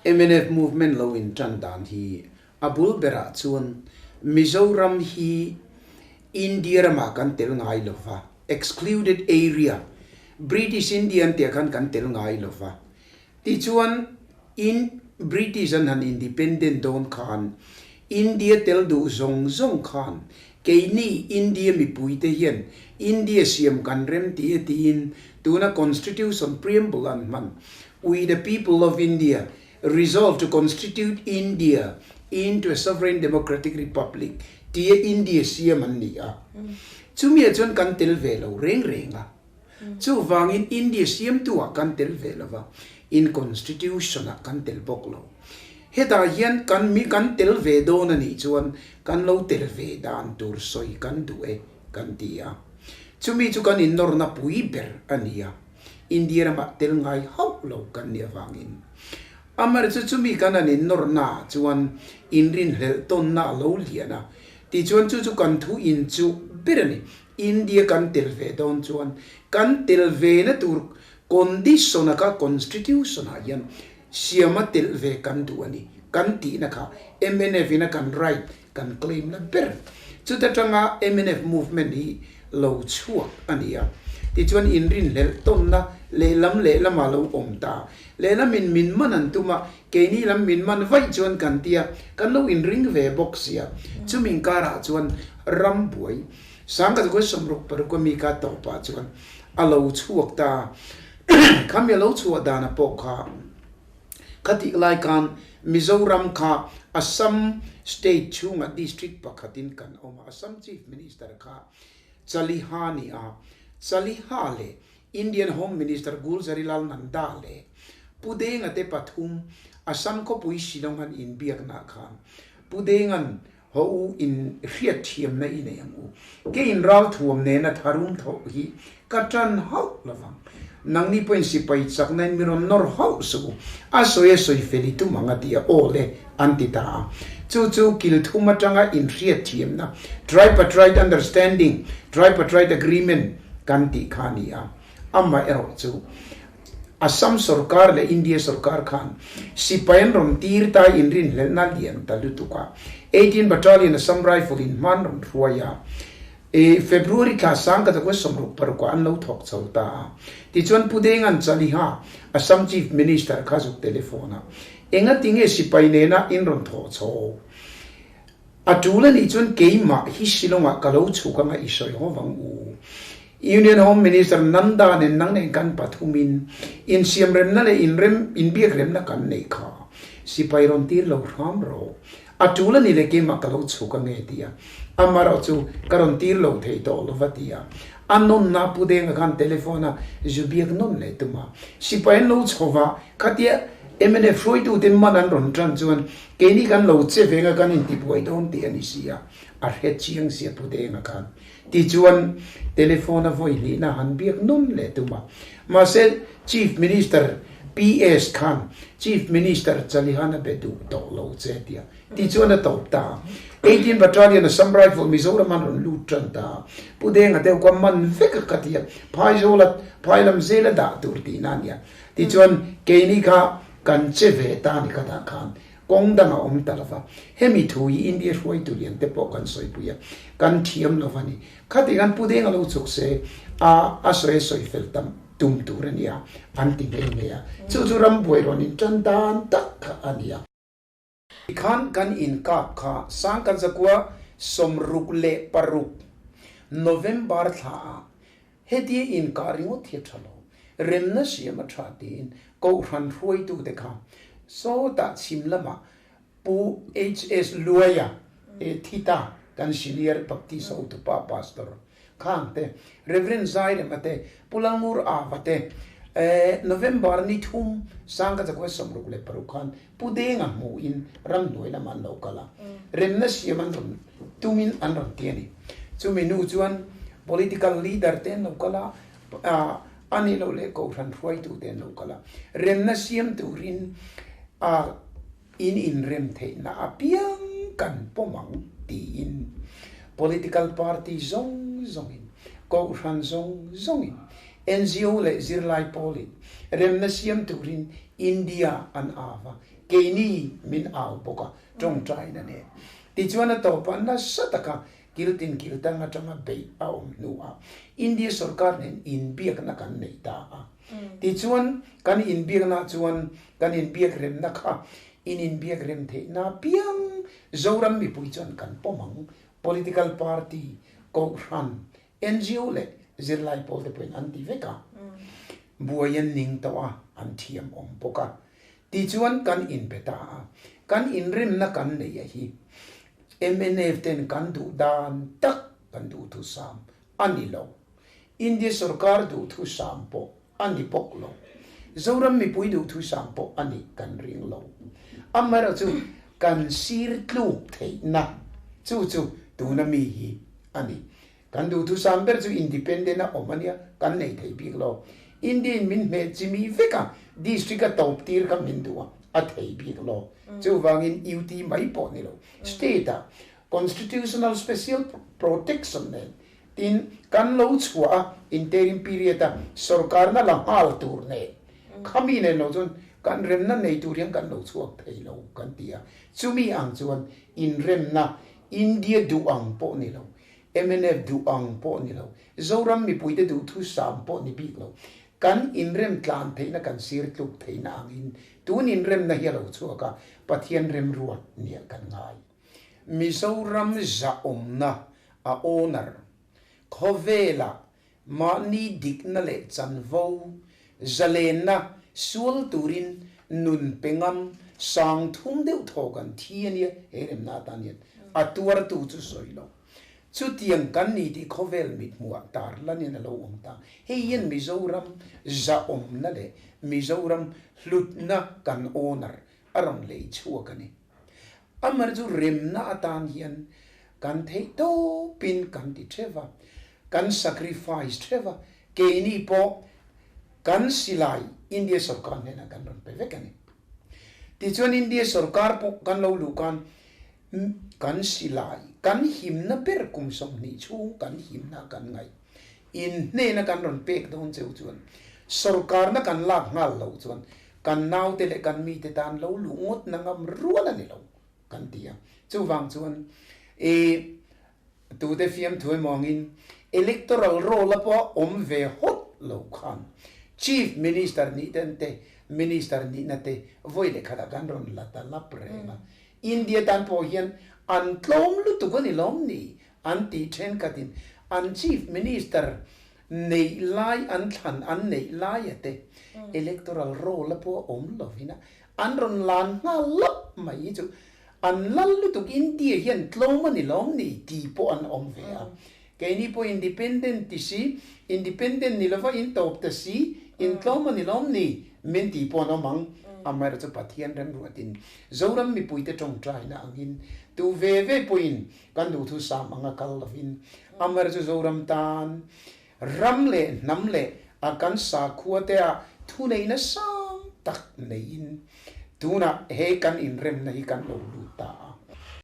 Mnf movement lo in tan dan hi a bul berah chuan Mizoram hi India ramah kan tel ngai lo va, excluded area, British India an tih ah khan kan tel ngai lo va. Tichuan in British an han independent dawn khan India tel duh zawng zawng khan keini India mipuite hian India siam kan rem ti e tiin tuna Constitution preamble an hman We the people of India resolve to constitute India into a sovereign democratic republic tia India siam an ni a. Chumi ah chuan kan tel ve lo reng reng a. Chuvangin India siamtu ah kan tel ve lo va, in constitution ah kan tel bawk lo. Hetah hian kan mi kan tel ve dawn a nih chuan kan lo tel ve dan tur sawi kan duh e kan ti a. Chumi chu kan innawrna pui ber a ni a. India ramah tel ngai hauh lo kan nih avangin. Amaherawhchu chu chumi kan han innawrna ah chuan inrinhlelh tawnna a lo lian a, tichuan chu chu kan thu inchuh ber a ni. India kan tel ve dawn chuan kan tel ve na tur condition a kha constitution ah hian siama telh ve kan duh a ni kan tihna kha mnf in a kan right kan claim na ber. Chuta tanga mnf movement hi lo chhuak a ni a. Tichuan inrinhlelh tawnna lehlam lehlamah lo awm ta. Lehlamin min man an tum a, keini lam min man vaih chuan kan tia, kan lo inring ve bawk sia. Chumi inkarah chuan ram buai Sangkhat khawi 66 a mi kha tawpah chuan a lo chhuak ta. Khami a lo chhuah dana pawh kha khatih lai khan Mizoram kha Assam state chhungah district pakhatin kan awm a, Assam Chief Minister kha Chaliha ni a, Chaliha leh Indian Home Minister Gulzarilal Nanda leh Pu Denga te pathum Assam khawpui Shillong an inbiaknaah khan Pu Denga'n Haw u in hriat thiamna i nei ang u. Ke in ral thuam nena tharum thawh hi ka tan hauh lovang. Nangni pawhin sipai chakna in mi rawn nawr hauh suh u. A sawi a sawi fel i tum ang a ti a, aw le, an ti ta a. Chu chu kil thum atanga in hriat thiamna, tripartite understanding, tripartite agreement, kan tih kha a ni a. Amaherawh chu Assam sorkar leh India sorkar khan sipai an rawn tir ta inrinhlelhna lian ta lutuk a, 18 Battalion Assam Rifle in hman rawn hruai a, e February thla sangkata 66 ah an lo thawk chho ta a. Tichuan Pu Dengan Chaliha, Assam Chief Minister kha zuk telephone a, Engati nge sipai nena in rawn thawh chho? A tul a nih chuan keimah hi Shillong-ah ka lo chhuk anga i sawi ho vang u. Union Home Minister Nanda nen nang nen kan pathumin insiamremna leh inrem inbiakremna kan neih kha sipai rawn tir lo hram rawh. A tul a nih leh keimah ka lo chhuk ange ti a, amaherawh chu ka rawn tir lo thei tawh lo va ti a. A nawnna Pu Denga khan telephone a zu biak nawn leh tum a, sipai an lo chho va, khatia mnf hruaitute man an rawn tan chuan Keini kan lo che veng a kan intibuai dawn tih a ni si a, a hre chiang sia Pu Denga khan. Tichuan, telephone a vawi hlihna han biak nawn leh tum a. Mahse, Chief Minister PS khan Chief Minister Chalihan a be duh tawh lo che tia. Tichuan a tawp ta a. 18 Battalion Assam Rifle Mizoram an rawn lut tan ta a. Pu Denga deuh kha man vek a ka ti a, Phaizawla phai lam zela dah tur tihna a nia. Tichuan, keini kha Kan che ve ta ni khatah khan kawng dang a awm ta lova, hemi thu hi India hruaitu lian te pawh kan sawipui a, kan thiam lova ni. Khati khan Pu Denga lo chhuk se a a sawi a sawi fel tam tum tur a nia an ti nghe nghe a, chu chu ram buai rawn in tan dan tak kha a nia. Tikhan kan inkap kha 1966 November thla ah Hetia inkah ringawt hi a tha lo. Remna siam a tha tiin Kohhran hruaitute kha sawtah chhim lamah Pu HS Luaia e Thita kan Senior Baptist hotupa Pastor khang te, Rev. Zairema te, Pu Lalngur Ava te November ni thum 1966 khan Pu Denga hmuhin ramhnuai lamah an lo kal a, remna siam an rawn tumin an rawn ti a ni. Chumi nu chuan political leader te an lo kal a, a nih loh leh kohhran hruaitu te an lo kal a, remna siam turin a in inrem theihna apiang kan pawm ang tiin political party zawng zawngin, kohhran zawng zawngin, NGO leh zirlai pawlin remna siam turin India an av a. Keini min au bawk a, tawngtaina nen. Tichuan a tawpah nasa taka kil tin kil tang atanga beih a awm hnuah India sorkar nen inbiakna kan nei ta a. Tichuan kan inbiaknaah chuan kan inbiak remna kha in inbiak rem theihna piang Zoram mipui chuan kan pawm ang. Political party, Kohhran, NGO leh zirlai pawl te pawhin an ti vek a, buai an ning tawh a, an thiam awm bawk a. Tichuan kan inbe ta a, kan inrimna kan nei a hi mnf ten kan duh dan tak kan duhthusam a ni lo. India sorkar duhthusam pawh a ni bawk lo. Zoram mipui duhthusam pawh a nih kan ring lo. Amaherawhchu kan sir tluk theihna chu chu tuna mi hi a ni. Kan duhthusam ber chu independent a awm a nia, kan nei thei bik lo. India in min hmeh chimi vek a, district a tawp tir kha min duh a, a thei bik lo. Chuvangin UT mai pawh ni lo, state ah constitutional special protection nen Tin, kan lo chhuah a, interim period a sorkarna la nghal tur nen, khami nen lo chuan kan remna nei tur hian kan lo chhuak thei lo kan ti a. Chumi ang chuan inremna India duh ang pawh ni lo, mnf duh ang pawh ni lo, Zoram mipuite duh thusam pawh ni bik lo, kan inrem tlan theihna kan sir tluk theihna angin tun inremna hi a lo chhuak a, Pathian remruat nia kan ngai. Mizoram zahawmna a owner, khawvela mahni dikna leh chanvo, zalenna sual turin nun pe ngam sang thum deuh thaw kan thi a nia, he remna atan hian a tuartu chu sawi lo. Chutiang kan ni tih khawvel mithmuhah tar lanin a lo awm ta. Hei hian Mizoram zahawmna leh Mizoram hlutna kan owner a rawn lei chhuak a ni. Amar chu remna atan hian kan theih tawpin kan ti theuh va, kan sacrifice theuh va, keini pawh kan silai India sorkar hnenah kan rawn pe vek a ni. Tichuan India sorkar pawh kan lo luh khan kan silai kan himna ber kum 20 chhung kan himna kan ngaih in hnena kan rawn pek dawn cheu chuan sorkarna kan lak nghal loh chuan Kan naute leh kan mite tan lo luh ngawt na ngam rual a ni lo kan ti a. Chuvang chuan i tute fiamthu emaw angin electoral roll a pawh a awm ve hawt lo khan Chief Minister nih ten te Minister nihna te vawi leh khatah kan rawn la ta lap reng a. India tan pawh hian an tlawm lutuk a ni lawm ni an tih thenkhatin an Chief Minister Neih lai an thlan an neih laia te electoral roll a pawh a awm lovin a, an rawn lan nghal lawp mai hi chu an lal lutuk India hian tlawm a ni lawm ni tih pawh an awm ve a. Keini pawh independent ti si, independent ni lova in tawp ta si, in tlawm a ni lawm ni min tih pawh an awm ang. Amaherawhchu chu Pathian remruatin Zoram mipuite tawngtaina angin tu ve ve pawhin Kan duhthusam anga kal lovin Amar chu Zoram tan ram leh hnam leh a kan sakhua te ah thuneihna sang tak neiin tunah he kan inremna hi kan lo lut ta a.